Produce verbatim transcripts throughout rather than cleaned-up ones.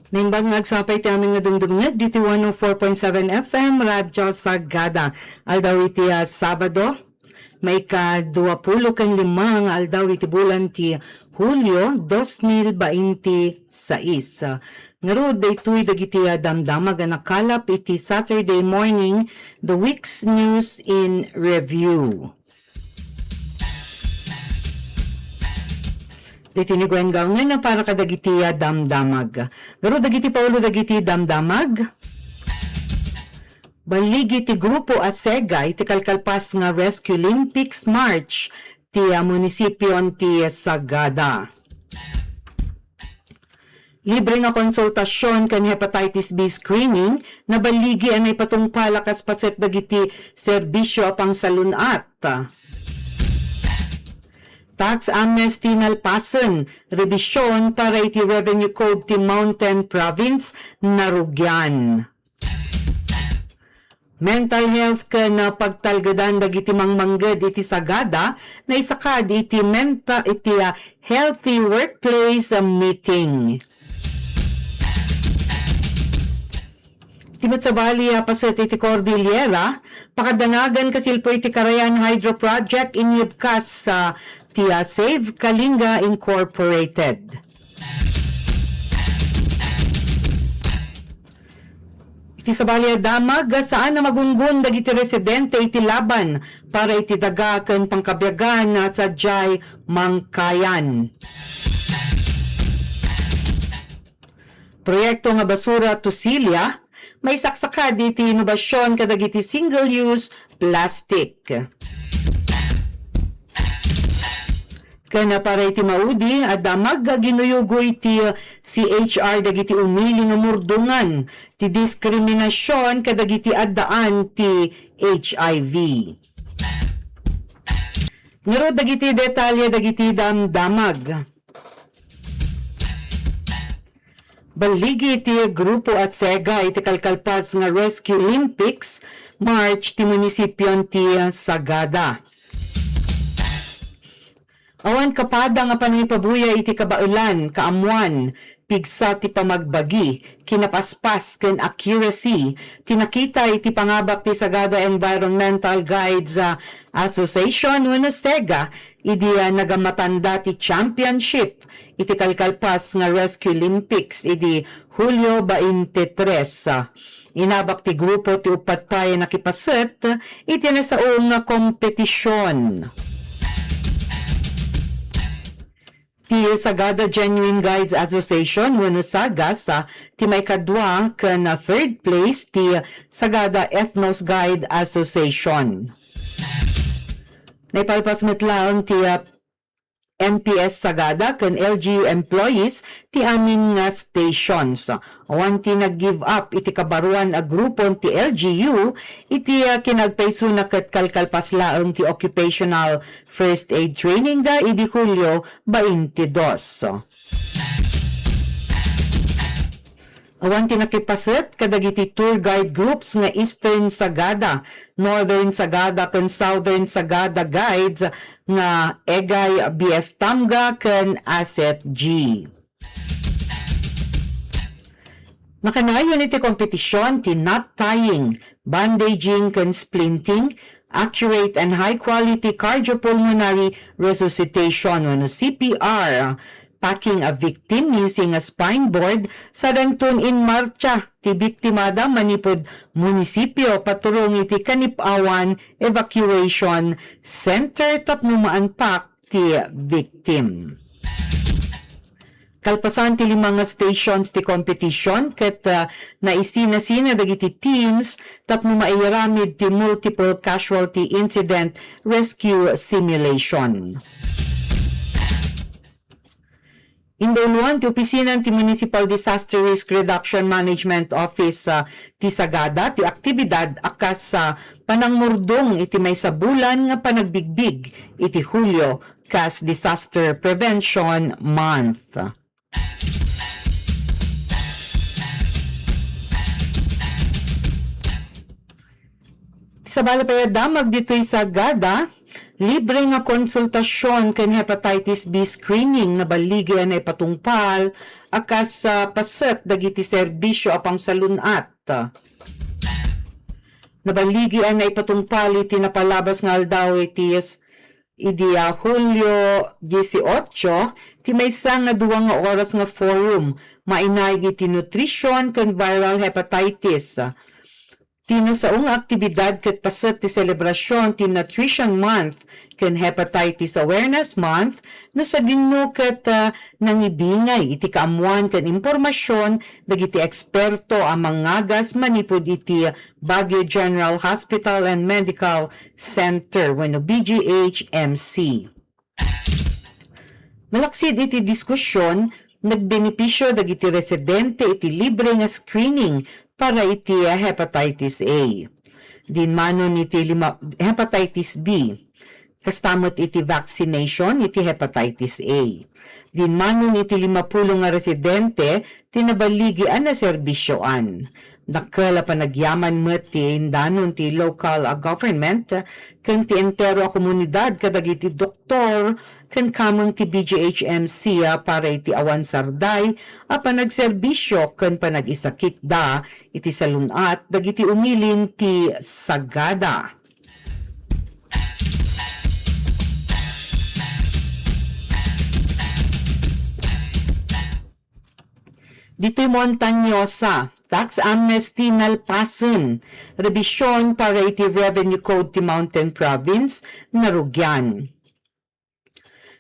Naimbag nga agsapa iti amin nga dumdumngeg ditoy one oh four point seven F M Radyo Sagada. Aldaw iti, ah, Sabado, maikaduapulo ken lima nga aldaw iti bulan ti Hulio, dos mil bainte sais. Ngarud, daytoy dagiti, ah, damdamag a nakalap iti Saturday morning, the week's news in review. Ditoy ni Gwen Gaungen a para kadagiti, ah, damdamag. Ngarud, dagiti paulo dagiti damdamag. Balligi ti grupo a SEGA iti kalkalpas nga Rescue Olympics March ti, ah, munisipion ti Sagada. Libre nga konsultasion ken hepatitis B screening, naballigi a naipatungpal a kas paset dagiti serbisio a pangsalun-at. Tax amnesty nalpasen, revision para iti revenue code ti Mountain Province narugian. Mental health ken, ah, pagtalgedan dagiti mangmangged iti Sagada, naisakad iti menta-, iti, ah, healthy workplace, ah, meeting. Iti met sabali a paset iti Cordillera, pakadanagan kasilpo iti Carayan Hydro Project inyebkas, ah, ti, ah, Save Kalinga Incorporated. Iti sabali a damag, saan a magunggon dagiti residente iti laban para iti daga ken pangkabiagan a sadiay mangkayan. Proyekto nga basura to silya, maisaksakad iti inobasion kadagiti single-use plastic. Ken para iti maudi a damag, ginuyugoy ti C H R dagiti umili nga murdongan ti diskriminasion kadagiti addaan ti H I V. Ngarud, dagiti detalye dagiti damdamag. Balligi ti grupo a SEGA iti kalkalpas nga Rescue Olympics March ti munisipion ti Sagada. Awan kapada nga panangipabuya iti kabaelan, kaammuan, pigsa ti pamagbagi, kinapaspas, ken accuracy ti nakita iti pangabak ti Sagada Environmental Guides, ah, Association wenno SEGA idi, ah, nagamatanda ti championship iti kalkalpas nga Rescue Olympics idi Hulio baintitres. Inabak ti grupo ti uppat pay a nakipaset iti nasao nga kompetision. Ti Sagada Genuine Guides Association wenno SAGAS, ah, ti maikadua ken, ah, third place ti Sagada Ethnos Guide Association. Naipalpas met laeng ti, ah, N P S Sagada ken L G U employees ti amin nga stations. Awan ti nag-give up iti kabaruan a grupon ti L G U iti, ah, kinagpaysona ket kalkalpas laeng ti occupational first aid training da idi Hulio baintidos. Awan ti nakipaset kadagiti tour guide groups nga Eastern Sagada, Northern Sagada, ken Southern Sagada Guides nga Egay B F Tamga ken Asset G. Nakanayon iti kompetision ti knot tying, bandaging, ken splinting, accurate and high-quality cardiopulmonary resuscitation wenno C P R, packing a victim using a spine board, sadanton inmartsa ti biktimada manipud munisipio paturong iti Kanip-awan Evacuation Center tapno maanpak ti victim. Kalpasan ti lima nga stations ti competition ket, ah, naisinasina dagiti teams tapno maiaramid ti multiple casualty incident rescue simulation. Induluan ti opisina ti Municipal Disaster Risk Reduction Management Office, ah, ti Sagada ti aktibidad a kas, ah, panangmurdong iti maysa bulan nga panagbigbig iti Hulio kas Disaster Prevention Month. Sabali pay a damag ditoy Sagada, Libre nga konsultasion ken hepatitis B screening naballigi a naipatungpal a kas, ah, paset dagiti serbisio a pangsalun-at. Naballigi a naipatungpal iti napalabas nga aldaw iti s-, idi, ah, Hulio dieciocho, ti maysa nga dua nga oras nga forum, mainaig iti nutrition ken viral hepatitis. Ti nasao nga aktibidad ket paset ti selebrasion ti Nutrition Month ken Hepatitis Awareness Month no sadino ket, ah, nangibingay iti kaammuan ken impormasion dagiti eksperto a mangngagas manipud iti Baguio General Hospital and Medical Center wenno B G H M C. Malaksid iti diskusion, nagbenepisio dagiti residente iti libre nga screening para iti hepatitis A. Dinmanon iti lima-, hepatitis B. Kasta met iti vaccination iti hepatitis A. Dinmanon iti limapulo nga residente ti naballigi a naserbisioan. Dakkel a panagyaman met ti indanon ti local, ah, government ken ti entero a komunidad kadagiti doktor ken kameng ti B G H M C, ah, para iti awan sarday a panagserbisio ken panag-isakitda iti salun-at dagiti umilin ti Sagada. Ditoy Montañosa, tax amnesty nalpasen, revision para iti revenue code ti Mountain Province, narugian.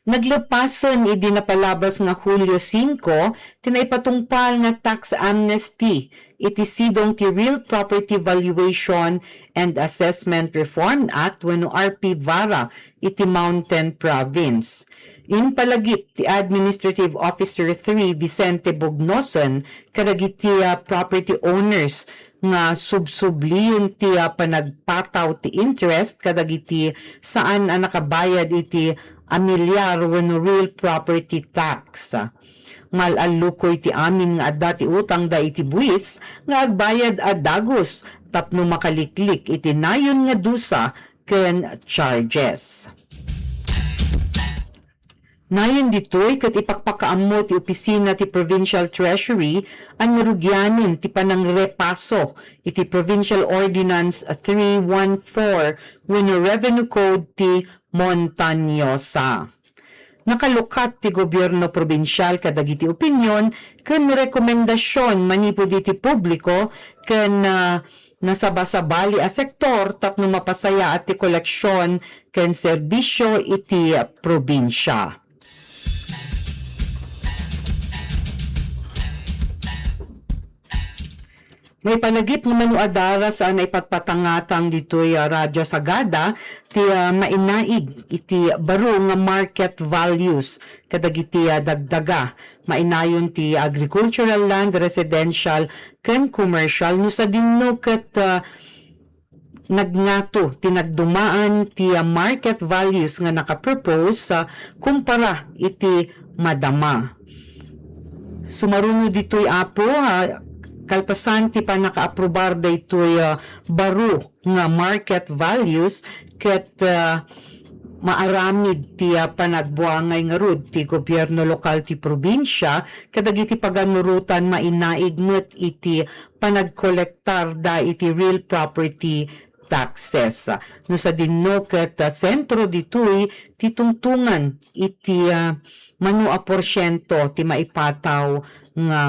Naglepasen idi napalabas nga Hulio singko ti naipatungpal nga tax amnesty iti sidong ti Real Property Valuation and Assessment Reform Act wenno R P VARA iti Mountain Province. Impalagip ti Administrative Officer three Vicente Bugnoson kadagiti, ah, property owners nga subsublien ti, ah, panagpataw ti interest kadagiti saan a nakabayad iti amilyar wenno real property tax. Mal-allukoy ti amin nga adda ti utangda iti buis nga agbayad a dagus tapno makaliklik iti nayon nga dusa ken charges. Nayon ditoy ket ipakpakaammo ti opisina ti Provincial Treasury a narugianen ti panangrepaso iti Provincial Ordinance three one four wenno Revenue Code ti Montañosa. Nakalukat ti gobierno probinsial kadagiti opinyon ken rekomendasion manipud iti publiko ken, ah, nasabasabali a sektor tapno mapasayaat ti koleksion ken serbisio iti probinsia. Maipalagip nga mano a daras a naipatpatangatang ditoy, ah, Radyo Sagada ti, ah, mainaig iti baro nga market values kadagiti, ah, dagdaga. Mainayon ti agricultural land, residential, ken commercial no sadino ket, ah, nagngato ti nagdumaan ti, ah, market values nga nakapropose, ah, kumpara iti madama. Sumaruno ditoy, Apo, ah, kalpasan ti pannakaaprubar daytoy, ah, baro nga market values ket, ah, maaramid ti, ah, panagbuangay ngarud ti gobierno lokal ti probinsia kadagiti paganurotan mainaig met iti panagkolektarda iti real property taxes. No sadino ket, ah, sentro ditoy ti tungtungan iti, ah, mano a porsiento ti maipataw nga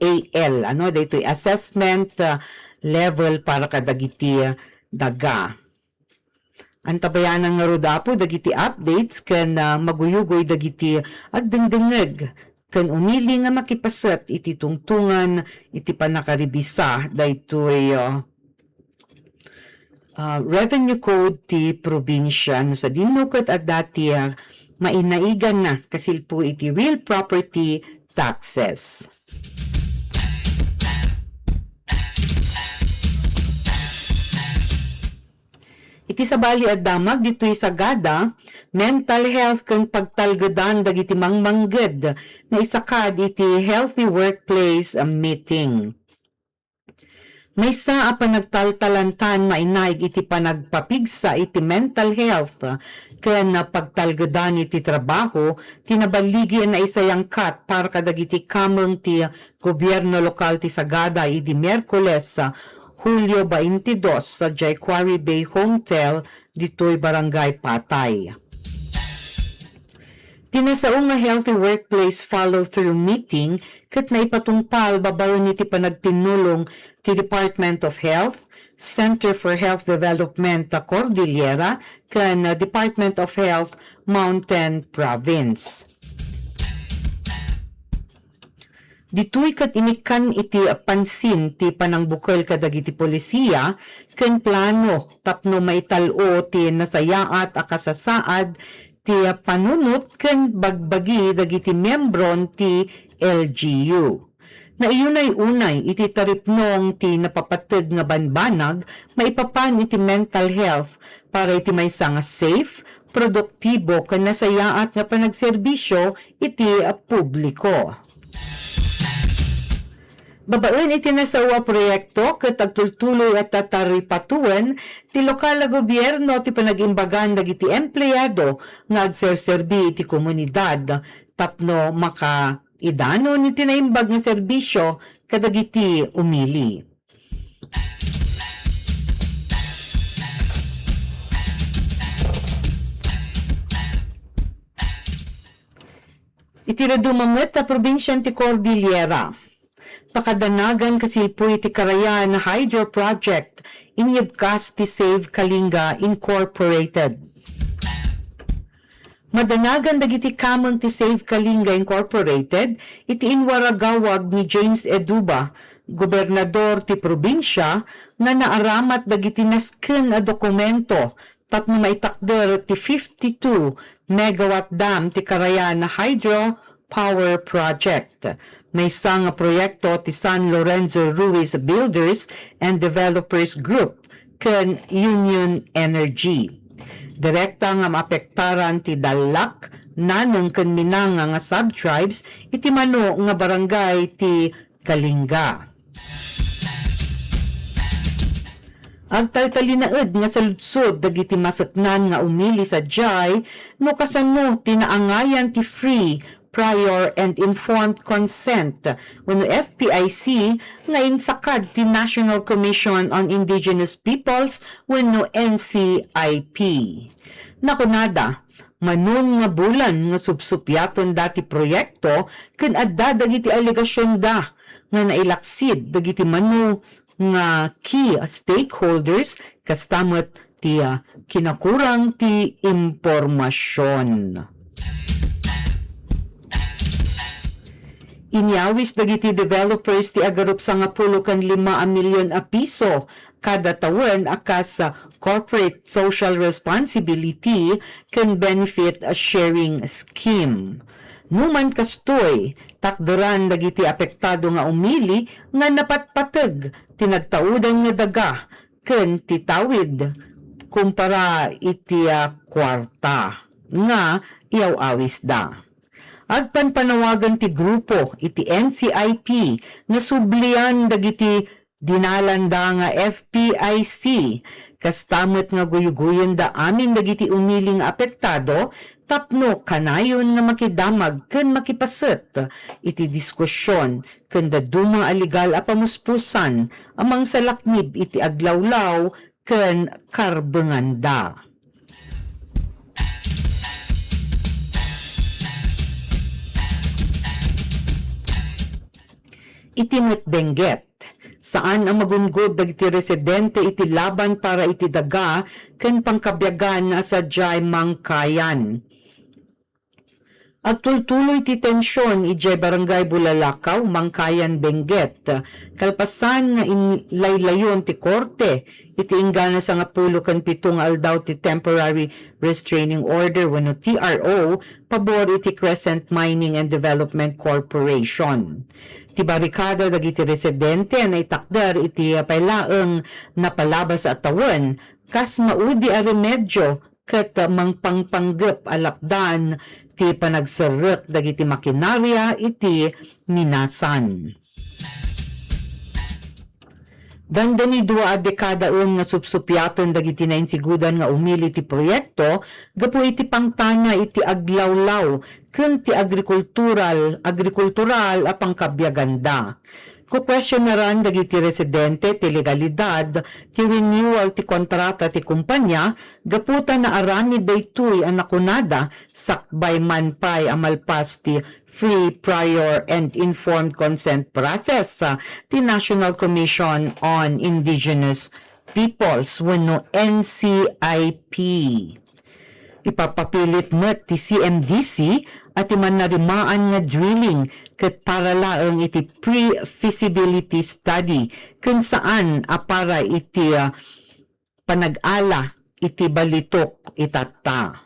A L, ano, daytoy assessment, ah, level para kadagiti daga. Antabayanan ngarud, Apo, dagiti updates ken, ah, maguyugoy dagiti agdengdengngeg ken umili nga makipaset iti tungtungan iti pannakaribisa daytoy, ah, ah, revenue code ti probinsia no sadino ket adda ti, ah, mainaiganna kasilpo iti real property taxes. Iti sabali a damag ditoy Sagada, mental health ken pagtalgedan dagiti mangmangged naisakad iti Healthy Workplace Meeting. Maysa a panagtaltalantan mainaig iti panagpapigsa iti mental health ken pagtalgedan iti trabaho ti naballigi a naisayangkat para kadagiti kameng ti gobierno lokal ti Sagada idi Miyerkules, Hulio twenty-two, sadiay Quarry Bay Hotel ditoy Barangay Patay. Ti nasao nga Healthy Workplace Follow-Through Meeting ket naipatungpal babaen iti panagtinnulong ti Department of Health, Center for Health Development Cordillera, ken Department of Health Mountain Province. Ditoy ket inikkan iti pansin ti panangbukel kadagiti polisiya ken plano tapno maital-o ti nasayaat a kasasaad ti panunot ken bagbagi dagiti miyembron ti L G U. Naiyunay-unay iti taripnong ti napapateg nga banbanag maipapan iti mental health para iti maysa nga safe, produktibo ken nasayaat nga panagserbisyo iti publiko. Babaen iti nasao a proyekto ket agtultuloy a tataripatoen ti lokal a gobierno ti panagimbagan dagiti empleado nga agserserbi iti komunidad tapno makaidanon iti naimbag nga serbisyo kadagiti umili. Iti dadduma met a probinsian ti Cordillera, pakadanagan kasilpuy ti Karayan Hydro Project, inyebkas ti Save Kalinga Incorporated. Madanagan dagiti kameng ti Save Kalinga Incorporated iti inwaragawag ni James Eduba, gobernador ti probinsia, nga naaramat dagiti nasken a dokumento tapno maitakder ti fifty-two megawatt dam ti Karayan Hydro Power Project. Maysa nga proyekto ti San Lorenzo Ruiz Builders and Developers Group ken Union Energy. Direkta nga maapektaran ti Dallak, Naneng ken Minanga nga subtribes iti mano nga barangay ti Kalinga. Agtaltalinaed nga saludsod dagiti maseknan nga umili sadiay no kasano ti naangayan ti free, prior, and informed consent wenno F P I C nga insakad ti National Commission on Indigenous Peoples wenno N C I P. Nakunada, manon nga bulan nga supsupiatenda ti proyekto ken adda dagiti alegasionda nga nailaksid dagiti mano nga key stakeholders kasta met ti, ah, kinakurang ti impormasion. Inyawis dagiti developers ti agarup sangapulo ken lima a milyon a piso kada tawen a kas, ah, corporate social responsibility ken benefit sharing scheme. Numan kastoy, takderan dagiti apektado nga umili nga napatpateg ti nagtaudan nga daga ken ti tawid kumpara iti, ah, kuarta nga iyaw-awisda. Agpanpanawagan ti grupo iti N C I P nga sublian dagiti dinalanda nga F P I C, kasta met nga guyguyoenda amin dagiti umili nga apektado tapno kanayon nga makidamag ken makipaset iti diskusion ken dadduma a legal a pamuspusan a mangsalaknib iti aglawlaw ken karbenganda. Iti met Benguet, saan a magungod dagiti residente iti laban para iti daga ken pangkabiagan a sadiay Mangkayan. Agtultuloy ti tension idiay Barangay Bulalakaw, Mangkayan, Benguet, kalpasan nga inlaylayon ti korte iti inggana sangapulo ken pito nga aldaw ti temporary restraining order wenno T R O pabor iti Crescent Mining and Development Corporation. Ti barikada dagiti residente a naitakder iti pay laeng napalabas a tawen kas maudi a remedio ket mangpangpanggep a lapdan ti panagserrek dagiti makinaria iti minasan. Dandani dua a dekadaen nga supsupiaten dagiti nainsigudan nga umili ti proyekto gapu iti pangtana iti aglawlaw ken ti agrikultural, agrikultural a pangkabiaganda. Kukuestionaran dagiti residente ti legalidad ti renewal ti kontrata ti kumpanya gapu ta naaramid daytoy a nakunada sakbay man pay a malpas ti free, prior, and informed consent process, ah, ti National Commission on Indigenous Peoples wenno N C I P. Ipapapilit met ti C M D C a ti mannarimaan nga drilling ket para laeng iti pre-feasibility study ken saan a para iti, ah, panag-ala iti balitok itatta.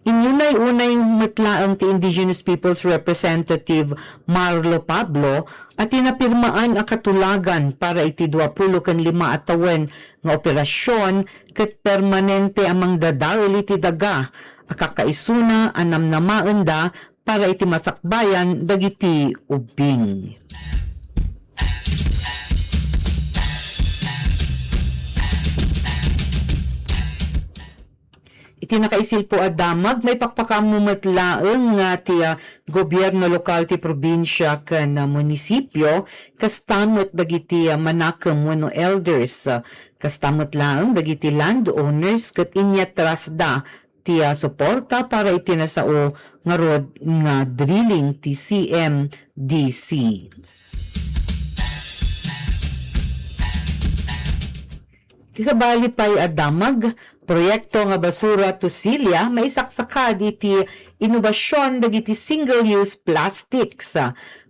Inyunay-unay met laeng ti Indigenous Peoples Representative Marlo Pablo a ti napirmaan a katulagan para iti duapulo ken lima a tawen nga operasyon ket permanente a mangdadael iti daga a kakaisuna a namnamaenda para iti masakbayan dagiti ubbing. Iti nakaisilpo a damag, maipakpakaammo met laeng nga ti, ah, gobierno lokal ti probinsia ken, ah, munisipio, kasta met dagiti, ah, manakem wenno elders, ah, kasta met laeng dagiti landowners ket inyatrasda ti, ah, suporta para iti nasao ngarud nga drilling ti C M D C. Ti sabali pay a damag, proyekto nga basura to Cilia maisaksakad iti inobasion dagiti single-use plastics.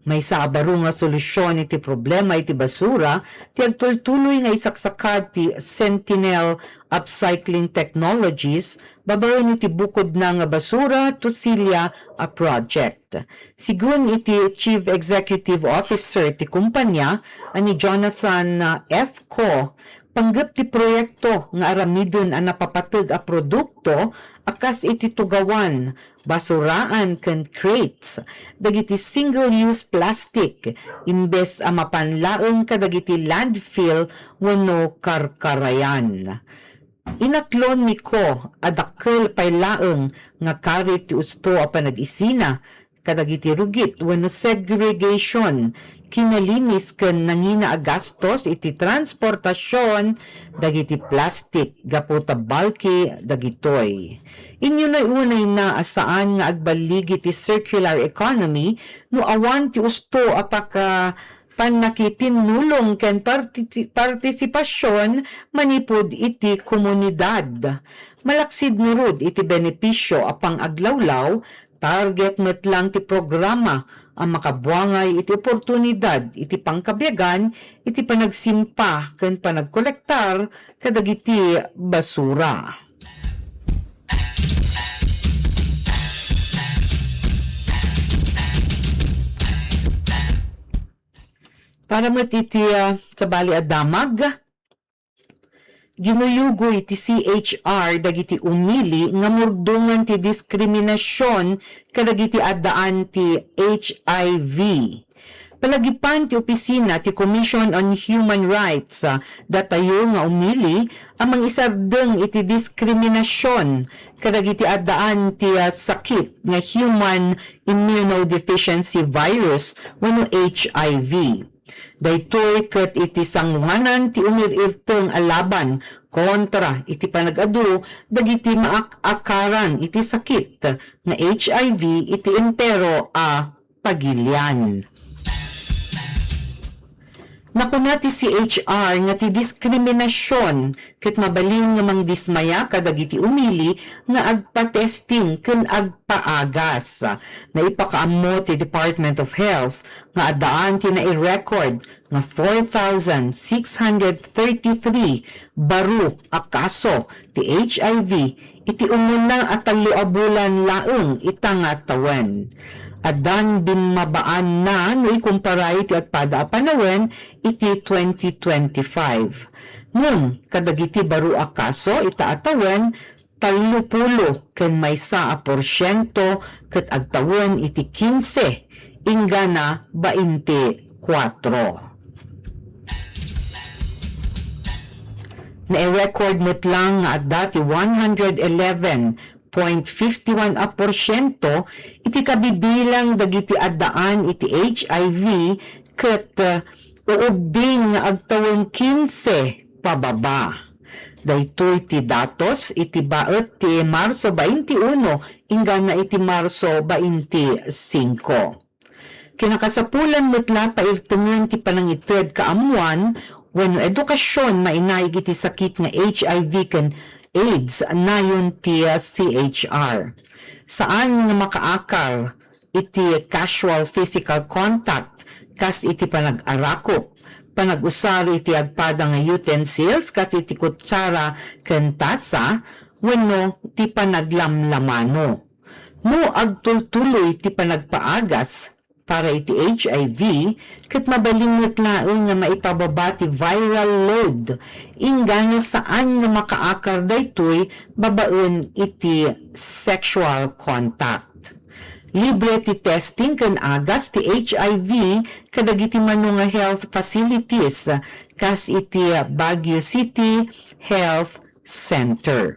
Maysa a baro nga solusyon iti problema iti basura ti agtultuloy nga isaksakad ti Sentinel Upcycling Technologies babaen iti bukodna nga Basura to Cilia a project. Sigun iti Chief Executive Officer ti kumpanya a ni Jonathan F. Co, panggep ti proyekto nga aramiden a napapateg a produkto a kas iti tugawan, basuraan ken crates dagiti single-use plastic imbes a mapan laeng kadagiti landfill wenno karkarayan. Inaklon ni Co a dakkel pay laeng nga karit ti usto a panag-isina kadagiti rugit wenno segregation, kinalinis ken nangina a gastos iti transportasion dagiti plastik gapu ta bulky dagitoy. Inyunay-unayna a saan nga agballigi ti circular economy no awan ti usto a paka-, pannakitinnulong ken parti-, partisipasion manipud iti komunidad. Malaksid ngarud iti benepisio a pang-aglawlaw, target met lang ti programa a makabuangay iti oportunidad iti pangkabiagan iti panagsimpa ken panagkolektar kadagiti basura. Para met iti, ah, sabali a damag, ginuyugoy ti C H R dagiti umili nga murdongen ti diskriminasion kadagiti addaan ti H I V. Palagipan ti opisina ti Commission on Human Rights, ah, datayo nga umili a mangisardeng iti diskriminasion kadagiti addaan ti, ah, sakit nga human immunodeficiency virus wenno H I V. Daytoy ket iti sangoanan ti umirirteng a laban kontra iti panagadu dagiti maak-akaran iti sakit nga H I V iti entero a pagilian. Nakuna ti C H R nga ti diskriminasion ket mabalin nga mangdismaya kadagiti umili nga agpa-testing ken agpaagas. Naipakaammo ti Department of Health nga addaan ti nai-record nga four thousand six hundred thirty-three baro a kaso ti H I V iti umuna a tallo a bulan laeng ita nga tawen. Addan binmabaanna no ikumpara iti agpada a panawen iti twenty twenty-five. Ngem kadagiti baro a kaso ita a tawen, tallo pulo ken maysa a porsiento ket agtawen iti kinse inggana bainte kuatro. Nai-record met lang nga adda ti one hundred eleven point fifty one a porsiento iti kabibilang dagiti addaan iti H I V ket, uh, uubbing nga agtawen kinse pababa. Daytoy ti datos iti baet ti Marso bainti uno inggana iti Marso bainti singko. Kinakasapulan met la pairtengen ti panangited kaammuan wenno edukasion mainaig iti sakit nga H I V ken AIDS nayon ti C H R. Saan nga makaakar iti casual physical contact kas iti panag-arakop, panag-usar iti agpada nga utensils kas iti kutsara ken tasa, wenno ti panaglamlamano. No agtultuloy ti panagpaagas para iti H I V, ket mabalin met laeng nga maipababa ti viral load, inggana saan nga makaakar daytoy babaen iti sexual contact. Libre ti testing ken agas ti H I V kadagiti mano nga health facilities, kas iti Baguio City Health Center.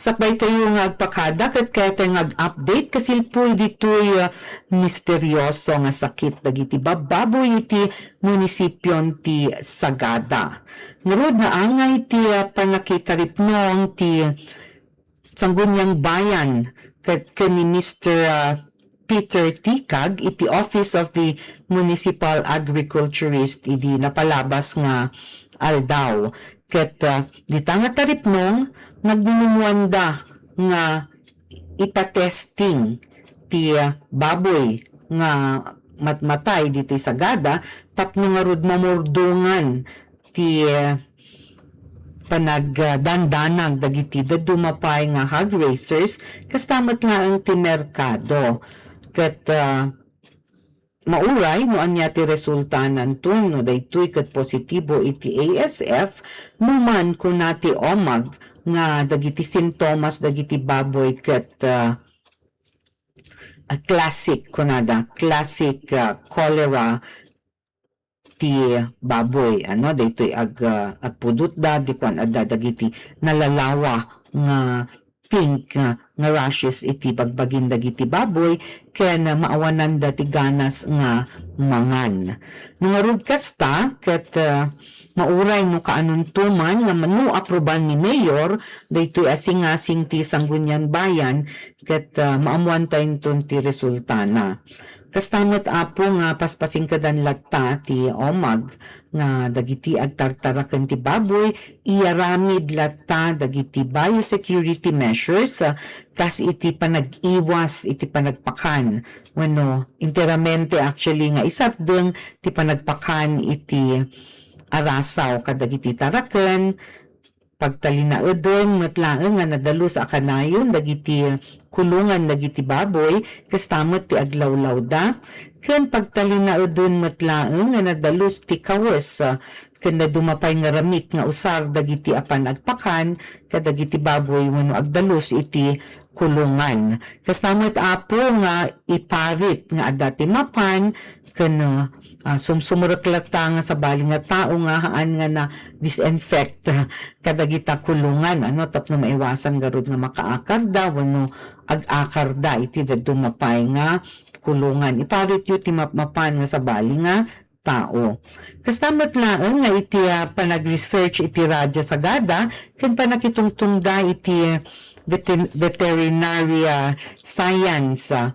Sakbay tayo nga agpakada ket kayatay nga ag-update kasilpuy ditoy, ah, misterioso nga sakit dagiti babbaboy iti munisipion ti Sagada. Ngarud, naangay ti, ah, pannakitaripnong ti Sangguniang Bayan ket ken ni Mister, ah, Peter Tikag iti Office of the Municipal Agriculturist idi napalabas nga aldaw. Ket, ah, dita nga taripnong, nagminumuanda nga ipatesting ti, ah, baboy nga matmatay ditoy Sagada tapno ngarud mamurdongan ti, ah, panagdandanag dagiti dadduma pay nga hog raisers, kasta met laeng ti merkado. Ket, ah, mauray no ania ti resulta nanton no daytoy ket positibo iti A S F, numan kuna ti OMAG nga dagiti sintomas dagiti baboy ket, ah, ah, classic, kunada, classic, ah, cholera ti baboy, ano, daytoy ag-, ah, agpudotda, di kuan, adda dagiti nalalawa nga pink nga, nga rashes iti bagbagin dagiti baboy, ken maawananda ti ganas nga mangan. No ngarud kasta, ket, ah, mauray no kaanonto man nga mano aproban ni Mayor daytoy a singasing ti Sangguniang Bayan, ket, ah, maammuantayo inton ti resultana. Kasta met, Apo, nga paspasingkedan latta ti OMAG nga dagiti agtartaraken ti baboy, iyaramid latta dagiti biosecurity measures, ah, kas iti panag-iwas iti panagpakan wenno enteramente actually nga isatdeng ti panagpakan iti arasaw kadagiti taraken, pagtalinaeden met laeng nga nadalus a kanayon dagiti kulongan dagiti baboy, kasta met ti aglawlawda, ken pagtalinaeden met laeng nga nadalus ti kawes, ah, ken dadduma pay nga ramik nga usar dagiti apan agpakan kadagiti baboy wenno agdalus iti kulongan. Kasta met, Apo, nga iparit nga adda ti mapan ken, ah, sumsumrek latta nga sabali nga tao nga haan nga na-disinfect kadagita kulongan, ano, tapno maiwasan garud nga makaakarda wenno ag-akarda iti dadduma pay nga kulongan. Iparityo ti mapmapan nga sabali nga tao. Kasta met laeng nga iti, ah, panag-research iti Radyo Sagada ken pannakitungtungda iti veter-, veterinary, ah, science, ah,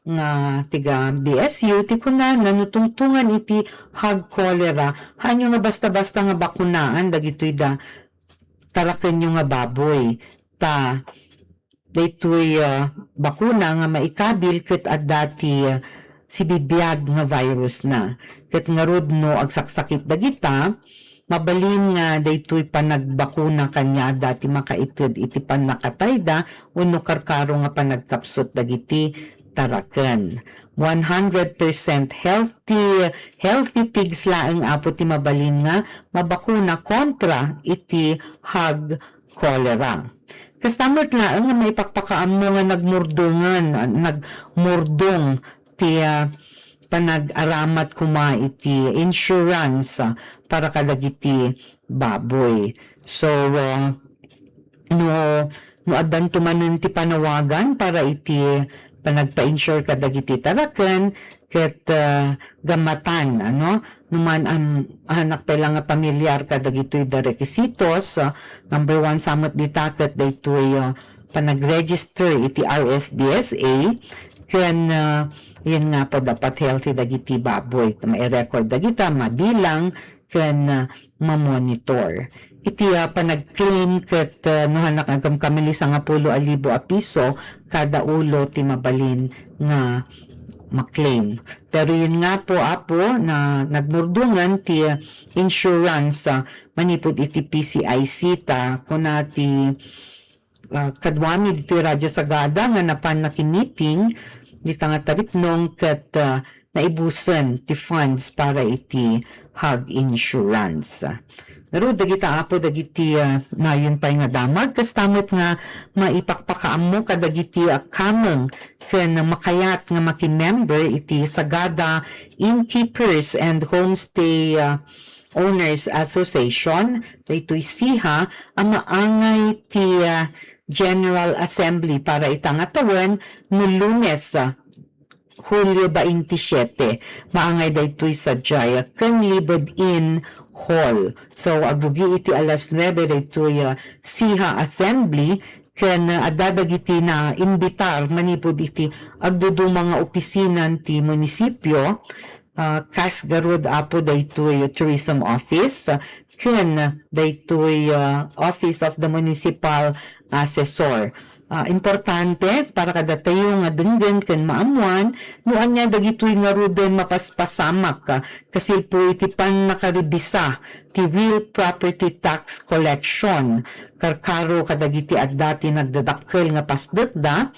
nga tiga B S U, ti kunana no tungtungan iti hog cholera, haanyo nga basta-basta nga bakunaan dagitoy da tarakenyo nga baboy. Ta daytoy, ah, bakuna nga maikabil ket adda ti, ah, sibibiag nga virus na. Ket ngarud no agsaksakit dagita, mabalin nga daytoy panagbakuna kaniada ti makaited iti pannakatayda wenno karkaro nga panagkapsut dagiti taraken. One hundred percent healthy, healthy pigs laeng, Apo, ti mabalin nga mabakuna kontra iti hog cholera. Kasta met laeng nga maipakpakaammo nga nagmurdongan, nagmurdong ti, ah, panag-aramat koma iti insurance, ah, para kadagiti baboy. So, ah, no, no addanto manen ti panawagan para iti panagpa-insure kadagiti taraken, ket, ah, gammatan, ano, no man, am-, anak pay la nga pamilyar kadagitoy da requisitos, ah, number one sa met dita ket daytoy, ah, panag-register iti R S D S A, ken, ah, yun nga po, dapat healthy dagiti baboy. Mai-record dagita, mabilang, ken, ah, mamonitor. Iti, ah, panag-claim ket, ah, no hanak agam kamili sangapulo a libo a piso kada ulo ti mabalin nga ma-claim. Pero yun nga po, Apo, na nagmurdungan ti, ah, insurance, ah, manipud iti P C I C ta, kuna ti, ah, kaduami ditoy Radyo Sagada nga napan nakimiting dita nga taripnong ket, ah, naibusen ti funds para iti hog insurance. Ngarud, dagita, Apo, dagiti, ah, nayon pay nga damag, kasta met nga maipakpakaammo kadagiti, ah, kameng ken makayat nga makimember iti Sagada Innkeepers and Homestay, ah, Owners Association, daytoy SIHA, a maangay ti, ah, General Assembly para ita nga tawen no Lunes, ah, Hulyo baintisiete. Maangay daytoy sadiay ken Libed Inn Hall. So, agrugi iti alas nuebe daytoy, ah, SIHA Assembly ken, ah, adda dagiti naimbitar manipud iti agduduma nga opisina ti munisipio, ah, kas garud, Apo, daytoy Tourism Office, ah, ken daytoy, ah, Office of the Municipal Assessor. Ah, importante para kadatayo nga denggen ken maammuan no ania dagitoy ngaruden mapaspasamak, ah, kasilpo iti pannakaribisa ti real property tax collection. Karkaro kadagiti adda ti nagdadakkel nga pasdekda,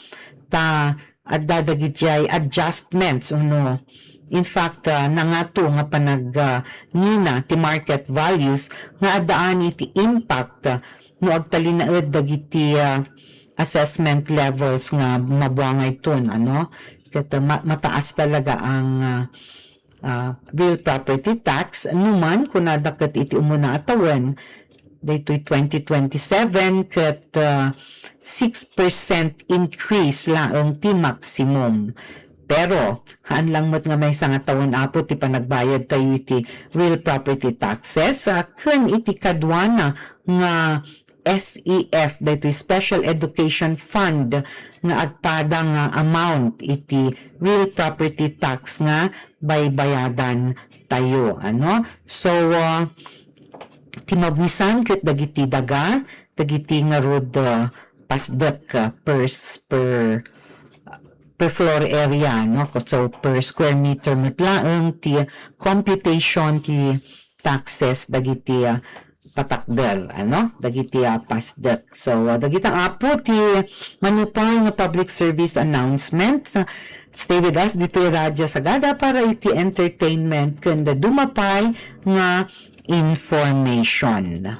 ta adda dagidiay adjustments, uno, in fact, ah, nangato nga panag-, ah, ngina ti market values nga addaan iti impact, ah, no agtalinaed dagiti, ah, assessment levels nga mabuangayton, ano? Ket, ah, ma-, mataas talaga ang, ah, ah, real property tax, numan kunada ket iti umuna a tawen, daytoy twenty twenty-seven ket, ah, six percent increase laeng ti maximum. Pero, haan lang met nga maysa nga tawen, Apo, ti panagbayad tayo iti real property taxes, ah, ken iti kaduana nga S E F, daytoy Special Education Fund nga agpada nga amount iti real property tax nga baybayadan tayo, ano? So, ah, ti mabisan ket dagiti daga, dagiti ngarud, ah, pasdek, ah, per s-, per, per floor area, no? So, per square meter met laeng ti computation ti taxes dagiti, ah, patakder, ano? Dagiti, ah, pasdek. So, ah, dagita, Apo, ti manupay nga public service announcement. Stay with us ditoy Radyo Sagada para iti entertainment ken dadduma pay nga information.